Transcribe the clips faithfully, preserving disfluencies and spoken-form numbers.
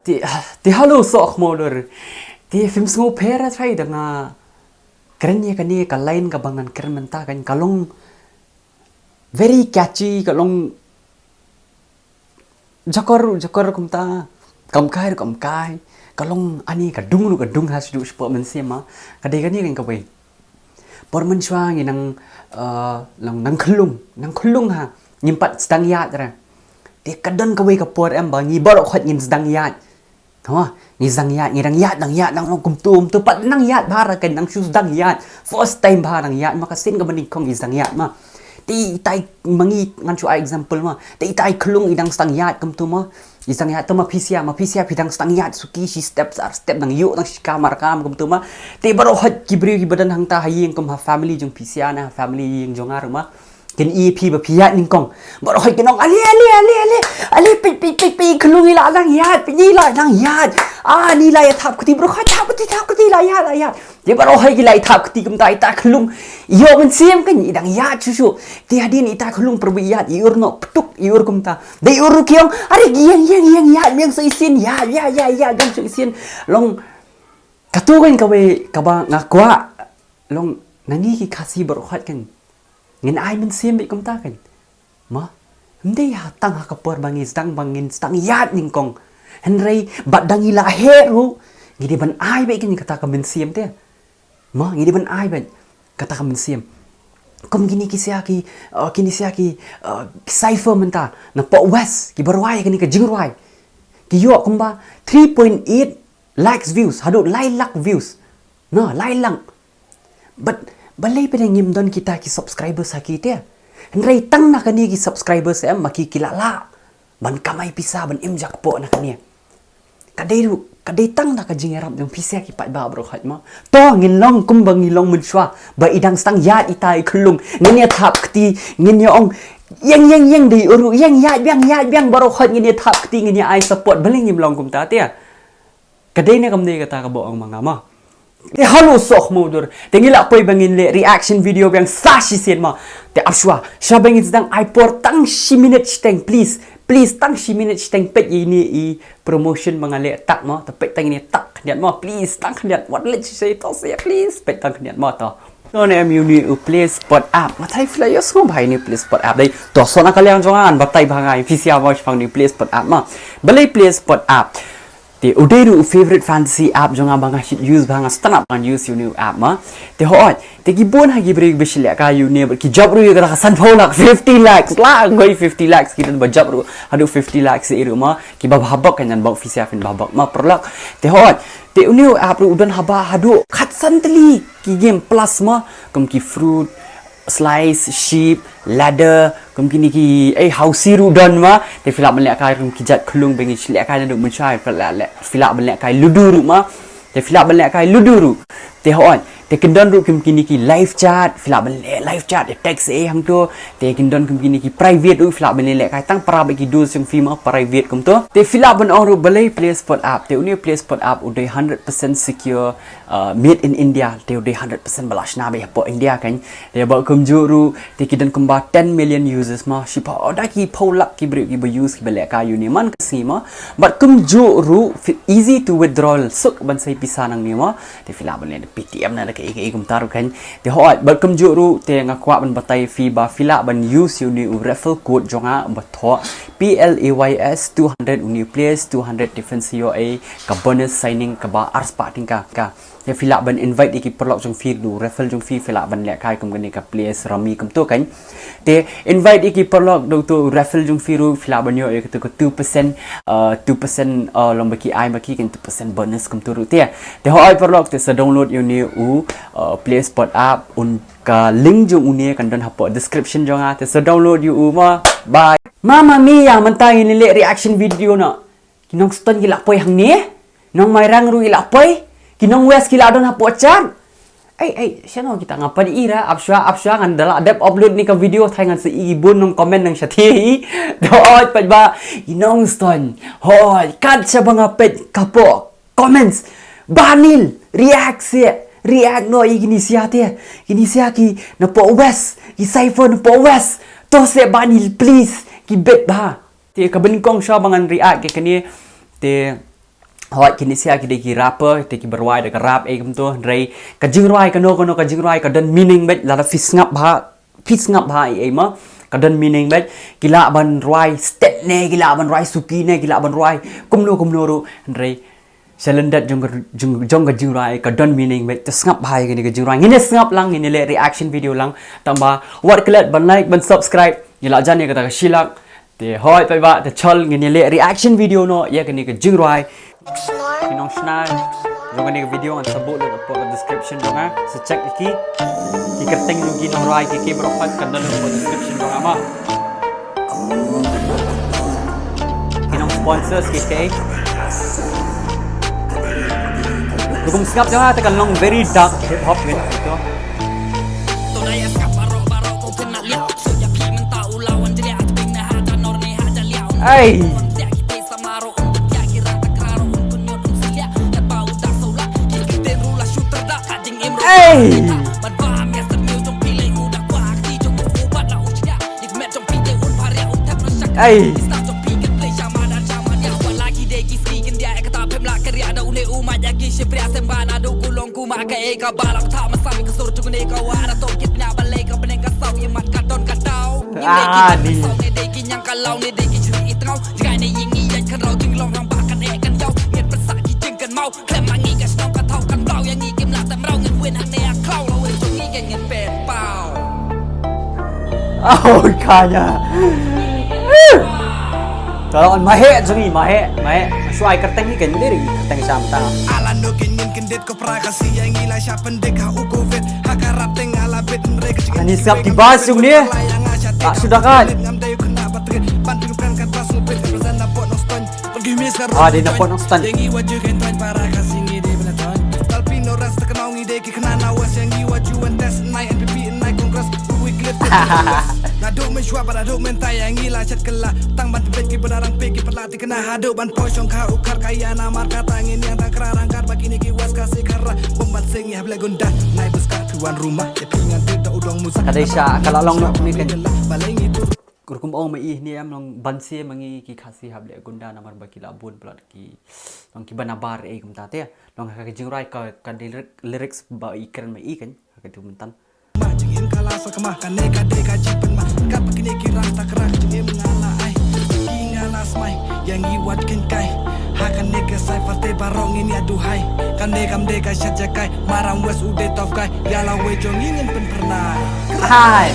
Te, te hello soh khmulur. Te phim sngewpher trai da nga kren ïa kane ka line kaba ngan kren mynta kan ka long very catchy, ka long jakor jakor kumta, kam kai kam kai, ka long ani ka dung ru ka dung ha shu shu mynsiem ma, ka dei kane kan kawei. Por mynshwa ngi nang, uh, nang nang khlung, nang khlung ha, ngim pat sdang ïaid re. Te ka don kawei ka por em ba ngi baroh khoit ngin sdang ïaid. Ho, ngi sdang ïaid, ngi dang ïaid, dang ïaid, dang long kumtu kumtu pat nang ïaid bha ra kan nang shu sdang ïaid. First time bha nang ïaid ma ka sien kaba nyngkong ngi sdang ïaid ma. Te itai ma ngi ngan shu ai example ma. Te itai khlung i dang sdang ïaid kumtu ma. I sdang ïaid to ma phi sia, ma phi sia phi dang sdang ïaid suki shi step sar step dang ïoh dang shi kamar kam kumtu ma. Te baroh khoit ki briew kiba don hangta ha ïing kum ha family jong phi sia na ha family ïing jong nga ruh ma. Kin i phi ba phi ïaid nyngkong. Baroh khoit kin ong ale ale ale ale. Ale peit peit peit peit khlung i la dang ïaid, peit i la dang ïaid. Ah ni la ïa thap kti baroh khoit thap kti thap kti la ïaid la ïaid. Te baroh khoit ki la ïa thap kti kumta ita khlung. Ïoh mynsiem kan i dang ïaid shu shu. Te hadien ita khlung pyrbi ïaid i ur noh ptuk i ur kumta. Dei ur ki ong are ki ïeng ïeng ïeng ïaid miang sa isien ïaid ïaid ïaid ïaid dang sa isien. Long katu kan kawei kaba nga kwah. Long nangi ki Khasi baroh khoit kan. Ngin ai mynsiem beit kumta kan. Ma, ym dei ha tang ha ka por ba ngi sdang ba ngin sdang ïaid nyngkong. Hynrei bad dang ngi la heh ruh ngi dei ban ai beit kane kata ka mynsiem te. Ma, ngi dei ban ai beit kata ka mynsiem. Kum kine ki sia ki, uh, kine sia ki, uh, ki cypher mynta na pok West kiba rwai kane ka jingrwai. Ki ïoh kumba three point eight lakhs views, haduh lai lak views. Na, lai lak. But balei pynngim don kita ki subscribers ha ki te. Hynrei tang na kane ki subscribers em ma ki ki la lah ban kamai pisa ban im jakpoh na kane. Ka dei ruh, ka dei tang na ka jingïarap jong pisa ki pat ba baroh khoit ma. To ngin long kumba ngi long mynshwa ba i dang sdang ïaid ita i khlung. Ngin ïa thap kti, ngin ïa ong ïeng ïeng ïeng dei uru ïeng ïaid biang ïaid biang baroh khoit ngin ïa thap kti ngin ïa ai support balei ngim long kumta te. Ka dei ne kam dei kata kaba ong ma nga ma. Te hello soh khmulur. Te ngi lah poi ba ngin leh reaction video biang sa shisien ma. Te ap shwa. Shwa ba ngin sdang ai por tang shi minit shiteng please. Please tang shi minit shiteng peit ïa ine i promotion ba nga leh tak ma. Te peit tang ine tak khyndiat ma. Please tang khyndiat wat leh shisha to se please peit tang khyndiat ma to. To ne em ïa une u Play Spot app. Nga tharai phi la ïohsngew bha ïa une u Play Spot app dei. To sona ka liang jong nga ngan batai bha nga ïa phi sia ba shaphang une u Play Spot app ma. Balei Play Spot app. Te u dei ruh u favorite fantasy app jong nga ba nga shu use ba nga sngewtynnat ban use ïa une u app ma. Te hooid, te ki bun ha ki briew ba shu lehkai ïa une bad ki jop ruh ïa kata ka sanphew lak, fifty lakhs, la ngoi fifty lakhs ki don ba jop ruh, haduh fifty lakhs ïa ruh ma, kiba bha bok kan jan bok phi sia phin bha bok ma paralok. Te hooid, te une u app ruh u don haba haduh khatsan tylli ki game plus ma, kum ki fruit, slice, ship, ladder, kum kine ki, eh, housie ruh don ma. Te phi lah ban lehkai kum ki jait khlung ba ngi shu lehkai naduh mynshwa, phi lah leh, phi lah ban lehkai ludo ruh ma. Te phi lah ban lehkai ludo ruh. Te hooid, te kin don ruh kum kine ki live chat, phi lah ban leh live chat, te text eh hangto. Te kin don kum kine ki private ruh, phi lah ban lehkai tang para bad ki dos jong phi ma private kumto. Te phi lah ban ong ruh balei Play Spot app, te une Play Spot app u dei hundred percent secure, uh, made in India, te u dei hundred percent ba la shna beit hapoh India kan. Te ba kumjuh ruh, te ki don kumba ten million users ma, shiphew, oh, da ki phew lak ki briew kiba use kiba lehkai ïa une man ka sngi ma. Bad kumjuh ruh, fi-, easy to withdraw, suk ban sei pisa nangne ma. Te phi lah ban leh da Paytm na da kaei kaei kumta ruh kan. Te hooid, bad kumjuh ruh, te nga kwah ban batai phi ba phi lah ban use ïa une u referral code jong nga ba thoh P L A Y S two hundred une u Plays two hundred te phin sa ïoh ei ka bonus signing kaba arspah tyngka ka. Te phi lah ban invite ïa ki paralok jong phi ruh, referral jong phi, phi lah ban lehkai kum kane ka Plays Rummy kumto kan. Te invite ïa ki paralok da uto u referral jong phi ruh, phi lah ban ïoh ïa kito ka two percent, uh, two percent, uh, long ba ki ai ma ki kan two percent bonus kumto ruh te. Te hooid paralok te sa download ïa une u, uh, Play Spot app, un ka link jong une kan don hapoh description jong nga, te sa download ïa u ma. Bye. Mamma mia, mynta ngin leh reaction video noh. Ki nongstoiñ ki la poi hangne. Nong Mairang ruh ki la poi. Ki nong West ki la don hapoh chat. Ei, ei, shano kita nga pat ira, ap shwa, ap shwa, ngan da la dep upload ne ka video, tharai ngan sa i bun nong comment nang shathie. Doh pat ba, ki nongstoiñ. Hooid, kat shaba nga peit ka pok comments. Ba nil, react se, react noh ïa kine sia te. Kine sia ki napoh West, ki cypher napoh West. To se ba nil, please, ki bet ba. Te kaba nyngkong shwa ba ngan react ïa kane, te Hooid, kine sha ki dei ki rapper, te kiba rwai da ka rap ei kumto, hynrei ka jingrwai kano kano ka jingrwai ka don meaning beit, lada phi sngap bha, phi sngap bha ei ei ma, ka don meaning beit, ki lah ban rwai stet ne, ki lah ban rwai suki ne, ki lah ban rwai kumno kumno ruh, hynrei shalyndet jong ka, jong, jong ka jingrwai ka don meaning beit, te sngap bha ïa kane ka jingrwai, ngin ïa sngap lang, ngin ïa leh reaction video lang, tangba wat klet ban like, ban subscribe, ïa la jan ïa kata ka shilak, Te hooid paidbah, te chol ngin ïa leh reaction video noh ïa kane ka jingrwai. Ki nongshna jong kane ka video ngan sa buh lut hapoh ka description jong nga. Sa check ïa ki. Ki kyrteng jong ki nongrwai ki ki baroh pat kan don hapoh description jong nga ma. Ki nong sponsors ki te. Rukom sngap jong nga te kan long very dark hip hop gitu. Ai. Ai. Ai. Ah, ni. Oh, kanya. Kalau ma heh jong i, ma heh, ma heh. Shuwa i kyrteng i kan diri, kyrteng sham ta. Ala no kin ngin kin dit ko pra ka si yang i la sha pendik ha u covid. Ha ka rap teng ala bit re ka. Ani sap ki bas jong ni. Tak sudah kan. Ngam dei kena batrit. Ban tu kan kan bas ngubit ka na pot no stone. Ah, dei na pot no stone. Yang i waju kan tuan para ka si ngi dei bela tuan. Talpi no ras tak mau ngi dei ki kena na was yang i waju wan test nai N P P nai Congress. Wi clip. Na do men shwa para do men ta yang i la chat kela. Tang ban pet ki bela rang pe ki pela ti kena hadu ban poi shong kha u khar kaya na mar kata ngin yang tang kra rang kar baki ni ki was ka si khara. Bom ban sing i hable gunda. Nai bus ka tuan rumah. Ya pingan tu da udong musa. Ka dei sha ka la long no ni kan. Balai ngi tu. Rukom ong ma i ni em long ban se ma ngi ki Khasi hable gunda namar ba ki la bun plat ki long ki bana bar e kumta te long ha ka jingrai ka ka lyric- lyrics ba i kren ma i kan ha ka tu mentan. Ma jingim ka la sa kama ka ne ka de ka jingpen ma ka pa kine ki rang tak rak jingim nga la ai ki nga la smai yang i wat kin kai ha ka ne ka sai fa te barong in ya duhai ka ne kam de ka shat ja kai maram wes u de tof kai ya la we jong i ngin pen pernai. Hai.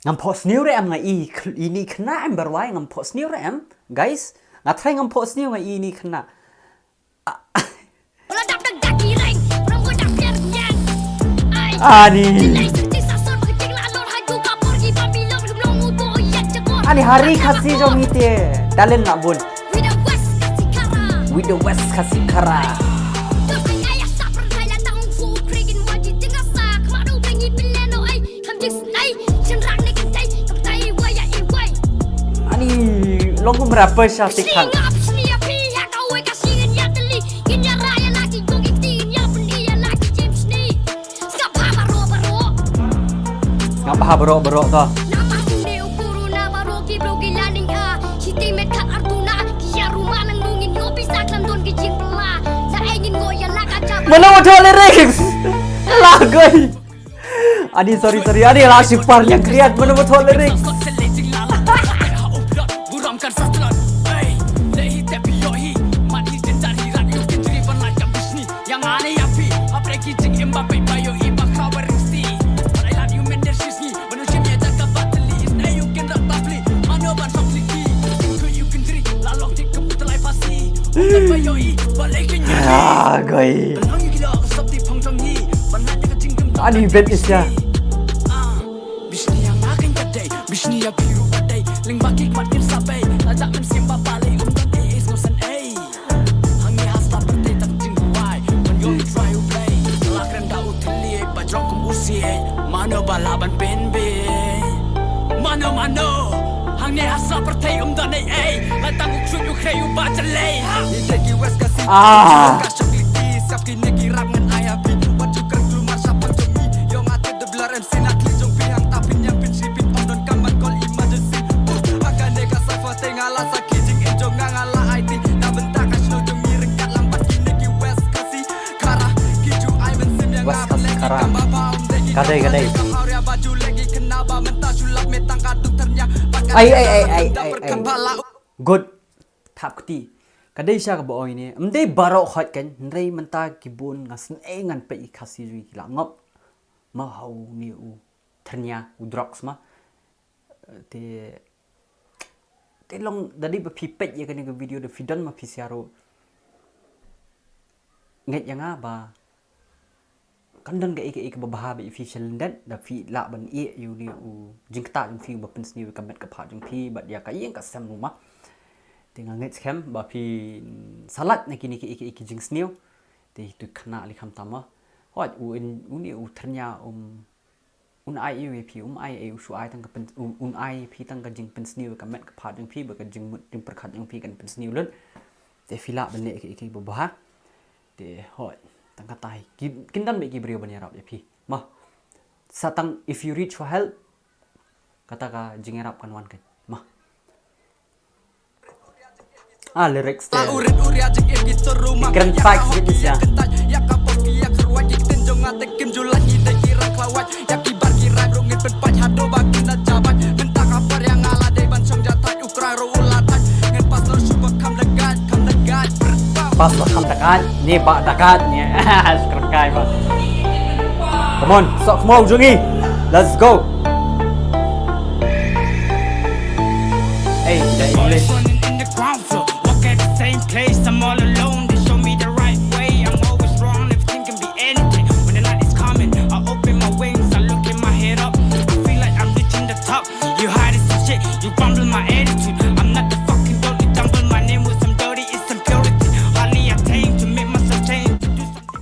Ngam phoh sniew re em nga i khl- ini khynnah em barwai ngam phoh sniew re em guys nga trai ngam phoh sniew nga i ini khynnah. Ani. Ani hari Khasi jong ite. Talent na bun. With the West Khasi Khara. Ani long kum rapper sha tik thang. Ngam bha bro bro to. Mano mo thoh lyrics. Lagoi. Ani sorry sorry ani la sipar yang kriat mano mo thoh lyrics. Ah, goi. Ani bet is ya. Mano mano. Hangne ha sla pyrthei um don ei ei. La tang u ksuid u khrei u ba jyllei. Ka shok liti sap kine ki rap ngan ai ha phi. Wat ju kren klumar sha pang jong mi. Yong ate the blur M C na kli jong phi hang ta phin yang phin shi phin ong don kam ban call emergency. Ka dei. Ai, ai, ai, ai, ai, ai. Good. Thap kti. Ka dei sha kaba ong ine. Ym dei baroh hot kan. Hynrei mynta ki bun nga sngew ngan peit i Khasi jong ngi ki la ngop. Ma hau ni u thyrnia u drugs ma. Te, te long da dei ba phi peit ïa kane ka video da phi don ma phi sngewthuh. Ngeit ïa nga ba kan don kaei kaei kaba bha ba ïa phi sha lyndet da phi lah ban ïeh ïa une u jingktah jong phi ba pynsniew ïa ka met ka phad jong phi bad ïa ka ïing ka sem ruh ma. Te nga ngeit skhem ba phi sa lait na kine kaei kaei ki jingsniew. Te tu khynnah li khamtam ma. Hooid u in une u thyrnia um un ai ïa phi, um ai ïa u shu ai tang ka pyn-, un, un ai phi tang ka jingpynsniew ka met ka phad jong phi ba ka jingmut jingpyrkhat jong phi kan pynsniew lut. Te phi lah ban leh kaei kaei ba bha. Te hooid tang katai kin, kin don bad ki briew ban ïarap ïa phi. Ma. Sa tang if you reach for help kata ka jingïarap kan wan kan. Ma. Ah, lyrics te. Kren fact gitu sih ya. Pas lah kham dakat, ni pak dakat ni. Kren kai ba. Come on, sok mo jong ngi. Let's go. Hey, the English. Walk at the same place, I'm all alone. They show me the right way, I'm always wrong. Everything can be anything. When the night is coming, I open my wings, I look in my head up. I feel like I'm reaching the top. You hiding some shit, you bumble my attitude. I'm not the fucking dope, you jumble my name with some dirty, it's impurity. Hardly attain to make myself change, to do something.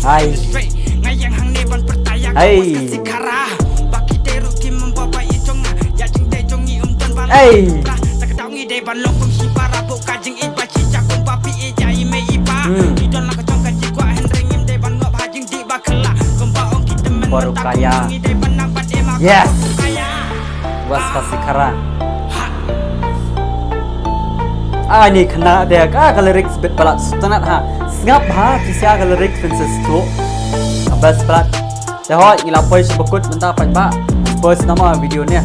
Hai. Hai. Hai. Hmm. Baru kaya. Yes. West Khasi Khara. Ani khynnah de ka, ka lyrics bit palat sngewtynnat ha. Sngap ha, pisa ka lyrics princess tu. Ka best palat. Te hoi, ngi la poi sha bakut mynta pat ba. First nama video ni.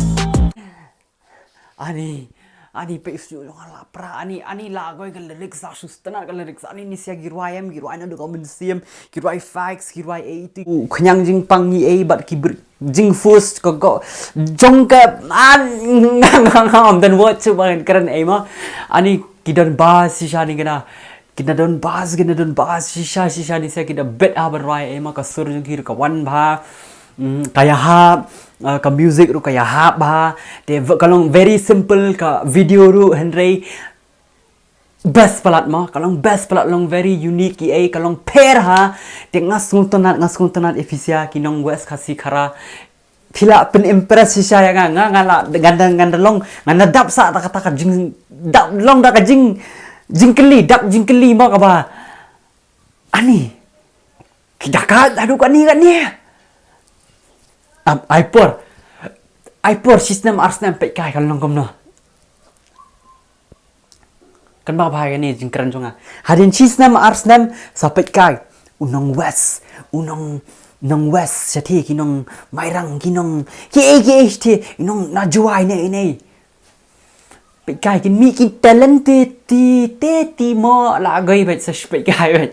Ani, ani peit shu jong la pra, ani, ani la goi ka lyrics shu sngewtynnat ka lyrics. Ani ni sia ki rwai em, ki rwai na du ka mynsiem, ki rwai facts, ki rwai eighty. Khñiang jingpang ngi ei bad ki br-, jingfus ko ko jong ka an ngam dan wat chu ban kren ei ma. Ani ki don ba shisha ni kena. Ki na don ba, ki na don ba shisha shisha ni sia ki da bet ha ban rwai ei ma ka sur jong ki ka wan ba. Mm, ka ïahap, uh, ka music ruh ka ïahap ba. Te v-, ka long very simple ka video ruh hynrei best palat ma, ka long best palat long very unique i ei, ka long pher ha. Te nga sngewtynnat, nga sngewtynnat episia ki nong West Khasi Khara. Phi la pyn impress shisha ïa nga, nga, nga la, ganda, ganda long, ganda dap sa ta kata ka jing, dap long da ka jing, jingkylli, dap jingkylli ma kaba. Ani. Ki da ka, haduh kane, kane. Am, ai por. Ai por, shi snem, ar snem, peit kai, kan long kumno. Kan ba bha kane jingkren jong nga. Hadien shi snem, ar snem, sa peit kai. U nong West, u nong, nong West, shatei, ki nong Mairang, ki nong, ki ei, ki ei, shatei, u nong na Jowai, ne, ne. Peit kai kin mih ki talent te, te, te, te mo la goi bad sa peit kai bad.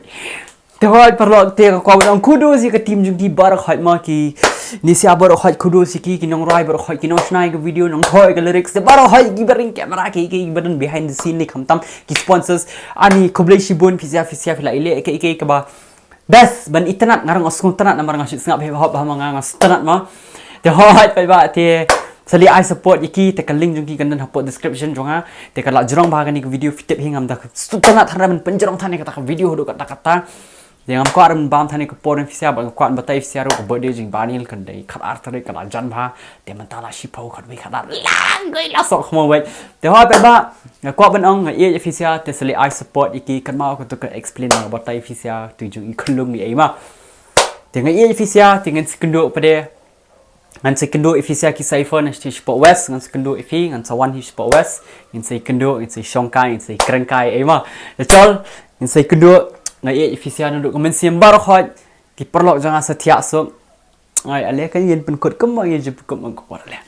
Te hoi paralok te ka kwah ban ong kudos ïa ka team jong ki baroh hoi ma ki. Ni sia baroh hoi kudos ïa ki, ki nong rwai baroh hoi, ki nong shna ïa ka video, nong thoi ka lyrics te baroh hoi ki ba ring camera ki, ki ba don behind the scene ni khamtam ki sponsors. Ani khublei shibun phi sia phi sia phi la ïaleh ïa ka, ïa ka, ïa ka ba. Best, ban itynnat, nga ruh nga sngewtynnat namar nga shu sngap hip hop ha ma nga, nga sngewtynnat ma. Te hoi, peit ba, te sa leit ai support ïa ki, te ka link jong ki kan don hapoh description jong nga. Te ka la jrong bha kane ka video phi tip hi ngam da sngewtynnat than ban pynjrong than ïa kata ka video haduh katta katta. Te ngam kwah ban bam than ïa ka por phi sia bad nga kwah ban batai phi sia ruh ka birthday jong i Bah Neil kan dei khatar tarik ka la jan bha. Te mynta la shiphew khatwei khatar la goi la sok khmo wei. Te hoi, peit ba, nga kwah ban ong nga ïeit ïa phi sia, te sa leit ai support ïa ki, kan ma ka tu ka explain nga batai phi sia tu jong i khunlung i ei ma. Te nga ïeit ïa phi sia, te ngan sa ïakynduh pat de. Ngan sa ïakynduh ïa phi sia ki cipher na shatei shapoh West, ngan sa ïakynduh ïa phi, ngan sa wan hi shapoh West, ngan sa ïakynduh, ngan sa ïashong kai, ngan sa ïakren kai ei ma. Te chol, ngan sa ïakynduh, nga ïeit ïa phi sia naduh ka mynsiem baroh hoi. Ki paralok jong nga sa thiah suk. Ai, ale kan ïeng pynkut kumba ngi ju pynkut man ka por ale.